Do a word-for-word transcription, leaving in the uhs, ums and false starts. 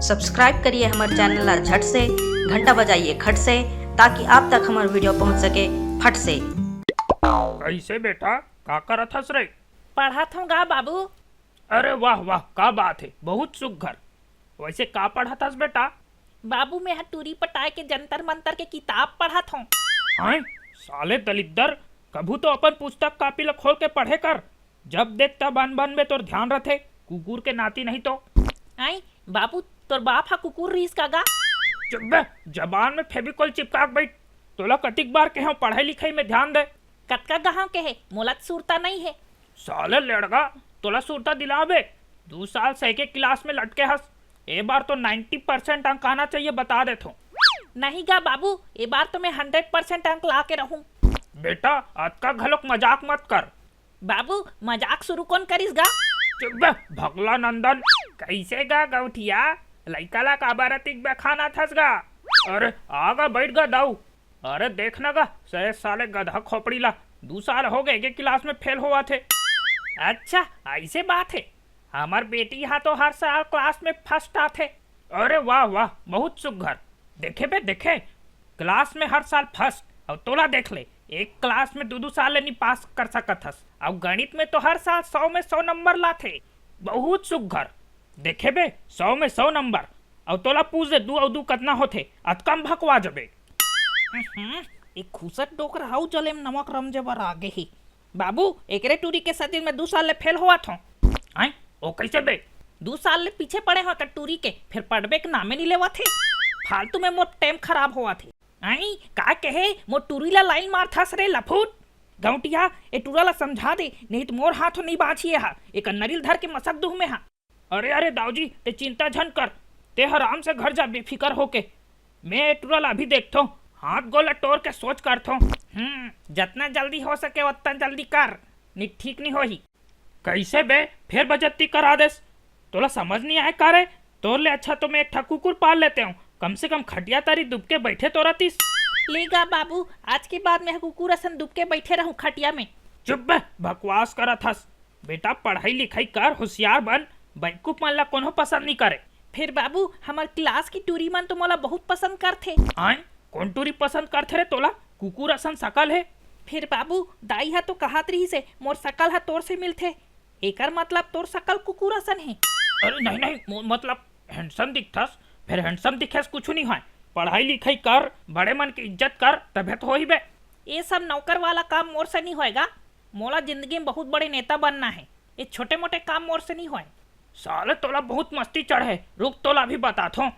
Subscribe करिए हमर channel ला झट से, घंटा बजाइए खट से, ताकि आप तक हमर वीडियो पहुंच सके फट से। कैसे बेटा, का करत हस रे? पढ़त हूँ गा बाबू। अरे वाह वाह, का बात है, बहुत सुघर। वैसे का पढ़त हस बेटा? बाबू, मैं ह टूरी पटाए के जंतर मंतर के किताब पढ़त हूँ। हैं? साले दलिद्दर, कभू तो अपन पुस्तक कापी ला खोल के पढ़े कर। जब देख तब अनबन में तोर ध्यान रथे, कुकुर के नाती नहीं तो। आई बाबू, तोर बाप ह कुकुर रहिस का गा? चुप बे, जबान में फेविकोल चिपका के बैठ। तोला कतिक बार कहेंव पढ़ाई लिखाई में ध्यान दे। कतका गहांव कहे, मोला त सुरता नहीं है। साले लेड़गा, तोला सुरता दिलाबे। दू साल से एके क्लास में लटके हस। ए बार तो नाइंटी परसेंट अंक आना चाहिए, बता देथों। नहीं गा बाबू, ए बार तो मैं हंड्रेड परसेंट अंक ला के रहूं। बेटा, अतका घलोक मजाक मत कर। बाबू, मजाक शुरू कौन करिस गा? चुप बे, भगला नंदन। कैसे गा गौठिया, लइका ला काबर अतिक बखानत हस गा? अरे, आ गा, बैठ गा दाऊ। अरे देख ना गा, से साले गधा खोपड़ी ला, दू साल हो गए के क्लास में फेल होवत हे। अच्छा, ऐसे बात है। हमर बेटी हा तो हर साल क्लास में फर्स्ट आथे। अरे वाह वाह, बहुत सुघर। देखे बे, देखे, क्लास में हर साल फर्स्ट। अउ तोला देख ले, एक क्लास में दू दू साल ले नी पास कर सकत हस। अउ गणित में तो हर साल सौ में सौ नंबर लाथे। बहुत सुघर। देखे बे, सौ में सौ नंबर। अउ तोला पूछ दे, दू अउ दू कतना होथे, अतका म भकवा जबे। हम्म, ए खुसट डोकरा अउ जले म नमक रमजे बर आगे ही। बाबू, एकरे टूरी के सेती मैं दू साल ले फेल होवत हूँ। आय, ओ कैसे बे? दू साल ले पीछे पड़े हो त टूरी के, फिर पढ़बे के नामे नी लेवत हे। फालतू में मोर टाइम खराब होवत हे। आई, का कहे, मोर टूरी ला लाइन मारथस रे लफूट। गौंटिया, ए टूरा ला समझा दे, नहीं त मोर हाथों नहीं बाँची हा। एक नरिल धर के मसक दूह में हा। अरे, अरे, दाऊजी, ते चिंता झन कर, ते आराम से घर जा बेफिकर होके। मैं ए टूरा ला अभी देखथों, हाथ गोला टोर के सोच करथों। हम्म, जतना जल्दी हो सके, ओतना जल्दी कर, नहीं ठीक नहीं होही। कैसे बे, फेर बजत्ती करा देस? तोला समझ नहीं आए का रे? तोर ले अच्छा तो मैं एक ठा कुकुर पाल लेते हूँ, कम से कम खटिया तारी दुबके बैठे तो रहतीस। ले गा बाबू, आज के बाद मैं कुकुर असन दुबके बैठे रहूं खटिया में। चुप बे, बकवास करत हस। बेटा, पढ़ाई लिखाई कर, होशियार बन। बेवकूफ मन ला कोनो पसंद नहीं करे। फिर बाबू, हमर क्लास की टूरी मन तो मोला बहुत पसंद करथे। आय, कौन टूरी पसंद करथे रे तोला? कुकुर असन सकल हे। फिर बाबू, दाई हा तो कहत रहिस हे, मोर सकल हा तोर से मिलथे, एकर मतलब तोर सकल कुकुर असन हे। अरे नहीं नहीं, मो-, मतलब हैंडसम दिखथस, फिर हैंडसम दिखेस कुछ नहीं होय। पढ़ाई लिखाई कर, बड़े मन की इज्जत कर, तभे तो होही बे। ये सब नौकर वाला काम मोर से नहीं होएगा। मोला जिंदगी में बहुत बड़े नेता बनना है। ये छोटे मोटे काम मोर से नहीं होए। साले तोला बहुत मस्ती चढ़े, रुक तोला अभी बताथों।